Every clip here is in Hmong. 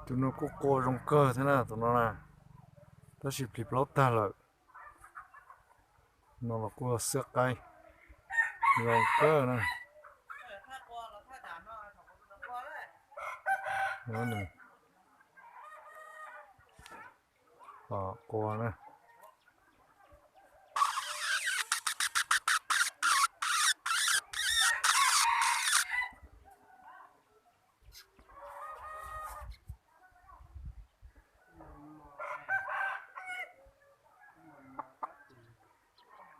Tus no kuj qua zoo kawg thiab na, tus no na, tab sis plhis plaub tag lawm. No los kuj xiab qaib zoo kawg na. Qua na.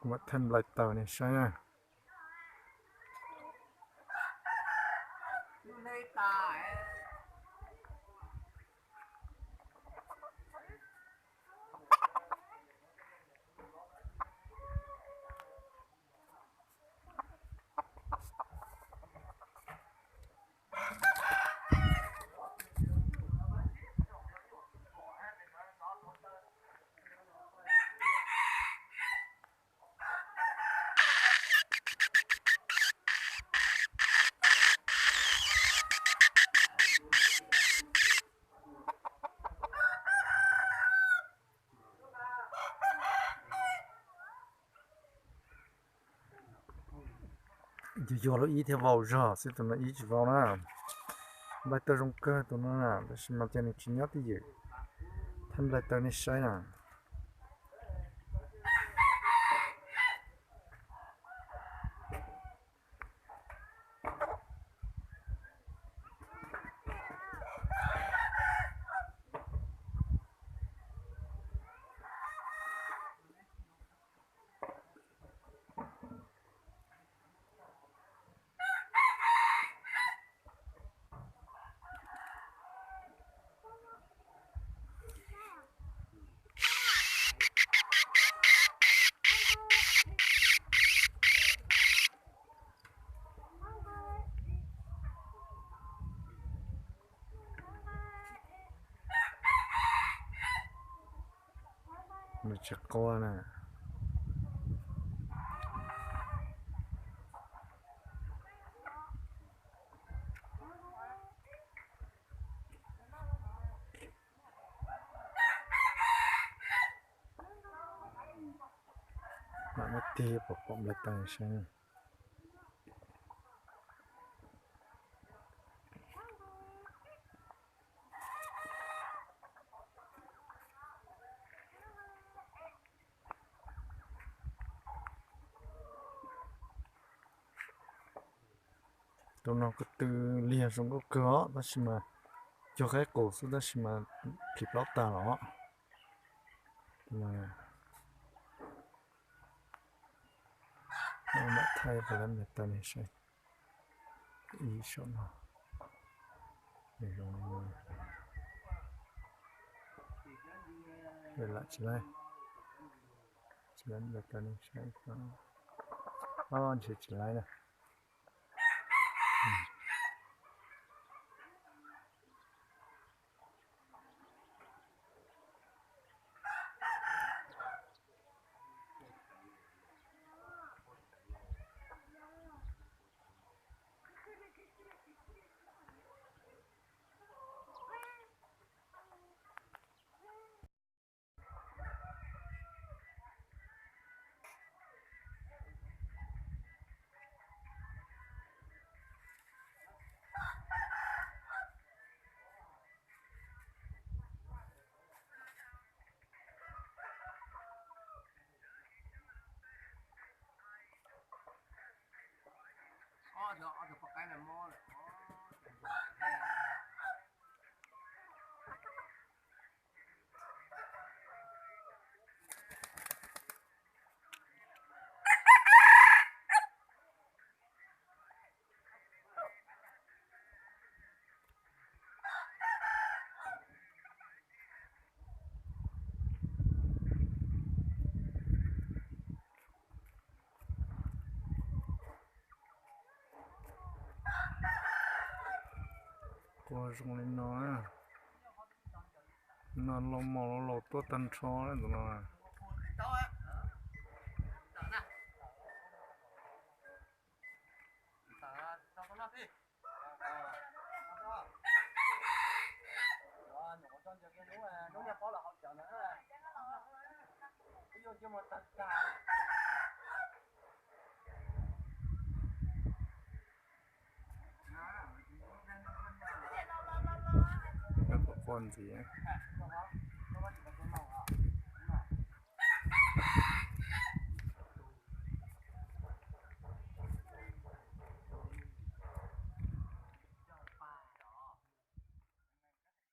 Kuv mam thaij nplai taws nej saib na. Yus yog lub ib thiaj vau zog xwb, tus no ib tsis vau na. Nplai taws zoo kawg tus no na, tab sis mas cas nws tsis nyob twj ywm. Thaij nplai taws nej saib na. Nws tsis qua na. Mam muab tig pom pom nplai taws saib. Tus no ko tw liag zoo nkauj kawg os, tab sis mas cog qaib qus xwb tab sis mas plhis plaub tag los. Mam thaij qhov lab nplai taws nej saib. Ib saum no zoo li no. Lam tsis laib, tsis laib nplai taws nej saib. Ob ntshe tsis laib na. Qua zoo li no, no los mos los laus tuaj tag nrho tus no. Nyob tom qoj ntxiv.